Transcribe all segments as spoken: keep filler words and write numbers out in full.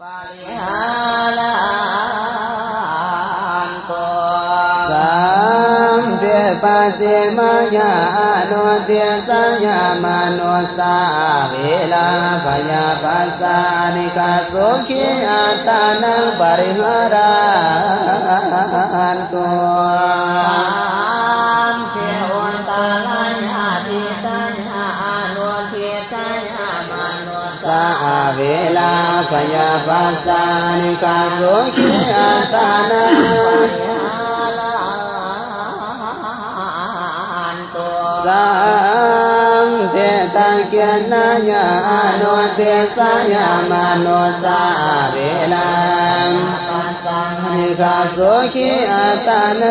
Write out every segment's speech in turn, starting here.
pariharantu. Sabbe pacchimāya anudisāya manussā averā abyāpajjhā anīghā sukhī attānaṃ pariharantu. Sabbe uttarāya disāya anudisāya manussā averā abyāpajjhā anīghā sukhī attānaṃ pariharantu. Sabbe dakkhiṇāya anudisāya manussā averā abyāpajjhā anīghā sukhī attānaṃ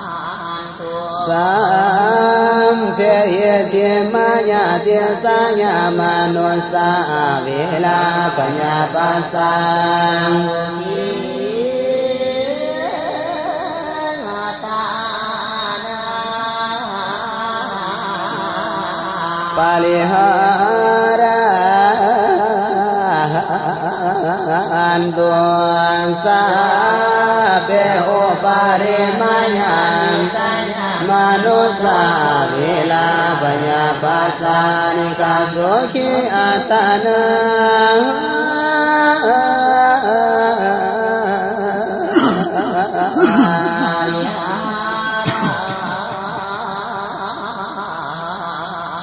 pariharantu. Sabbe heṭṭhimāya disāya manussā averā abyāpajjhā pariharantu. Sabbe uparimāya manussā averā abyāpajjhā anīghā sukhī attānaṃ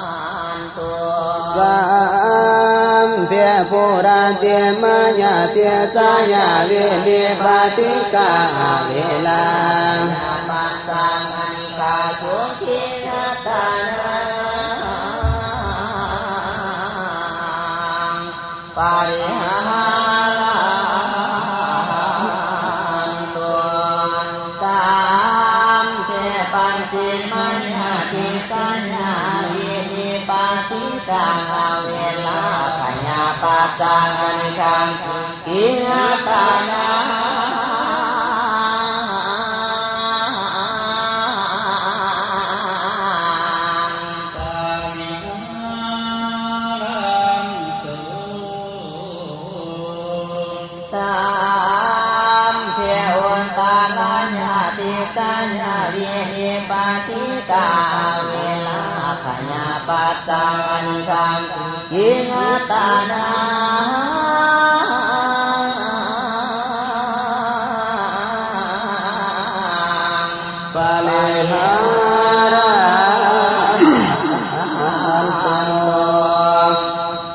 pariharantu. Sabbe puratthimāya disāya vinipātikā averā abyāpajjhā anīghā sukhī attānaṃ pariharantu. Sabbe pacchimāya disāya vinipātikā averā abyāpajjhā anīghā sukhī attānaṃ pariharantu. Sabbe uttarāya disāya vinipātikā averā abyāpajjhā anīghā sukhī attānaṃ pariharantu.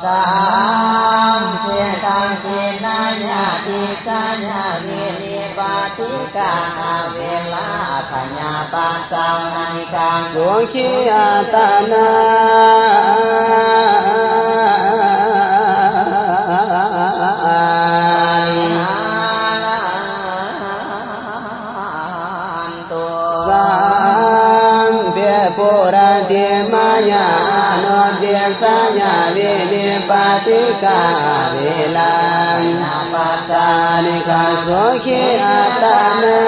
Sabbe dakkhiṇāya disāya vinipātikā averā abyāpajjhā anīghā sukhī attānaṃ pariharantu. Sabbe puratthimāya anudisāya vinipātikā averā abyāpajjhā anīghā sukhī attānaṃ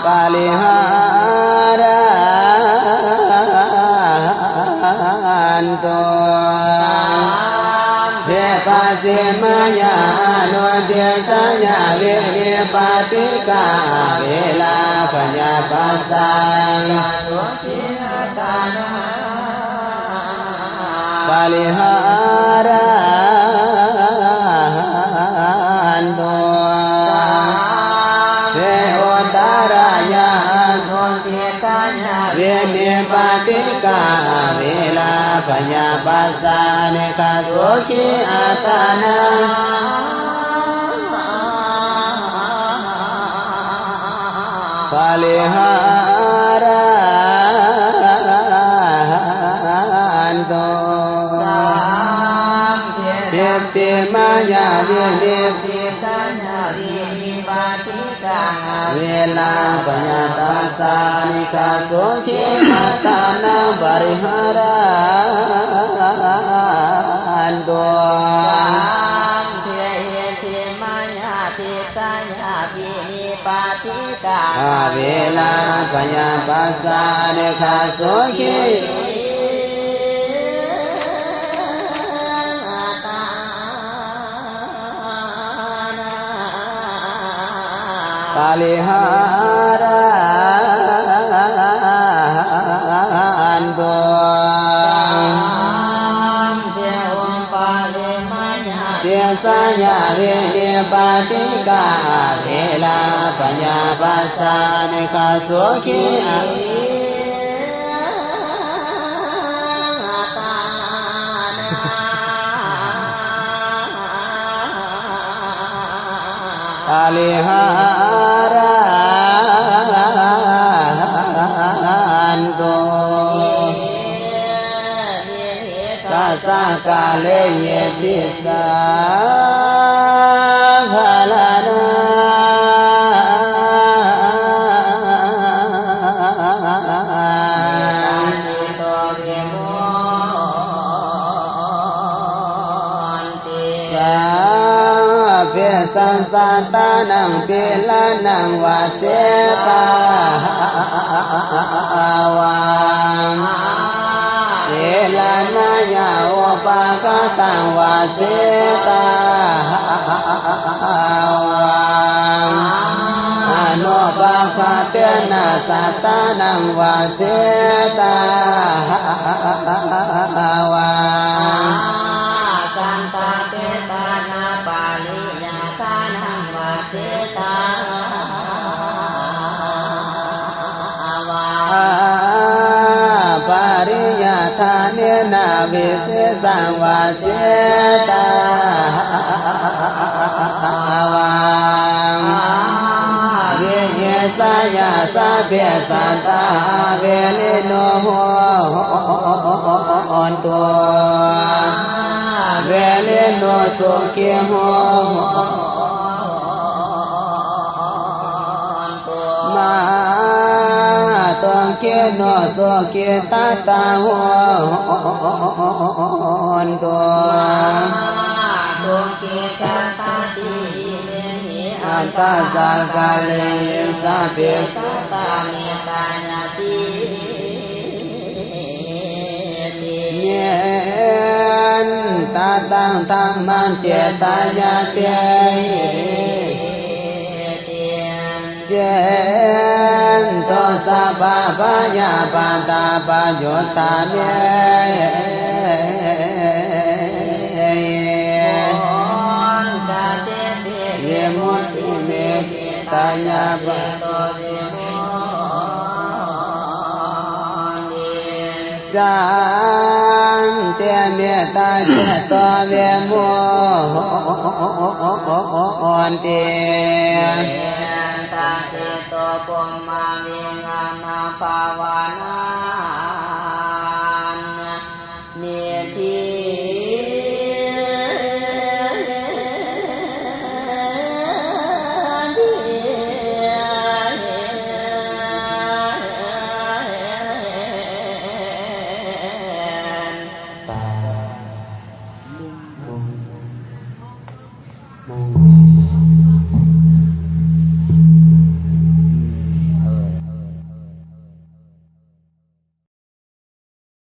pariharantu. Sabbe pacchimāya anudisāya vinipātikā averā abyāpajjhā pariharantu. Sabbe uttarāya anudisāya vinipātikā averā abyāpajjhā anīghā sukhī attānaṃ pariharantu. Sabbe heṭṭhimāya vinipātikā averā abyāpajjhā anīghā sukhī attānaṃ pariharantu. Sabbe averā abyāpajjhā anīghā sukhī pariharantu. Desayā vinipātikā averā abyāpajjhā anīghā sukhī pariharantu. Sassa kāle ye pisākaraṇā sabbesaṃ sattānaṃ pīḷanaṃ vajjetvā pīḷanāya upakkhaṭaṃ vajjetvā anupakkhaṭena sattānaṃ vajjetvā santāpena pariyāsānaṃ vajjetvā apariyādānena visesaṃ vajjetvā vihesāya sabbe sattā averino hontu averino sukhī hontu mā dukkhi no sukhī tathā hontu. Dukkhigatati imehi aṭṭhacakkārehi sabbe sattā mettāya mettaṃ dhammaṃ cetāya dehi ceto sabbabhayappattā payuttā me vimutti me cetāya santi mettāceto vimutti. Mettāceto brahmavihārabhāvanā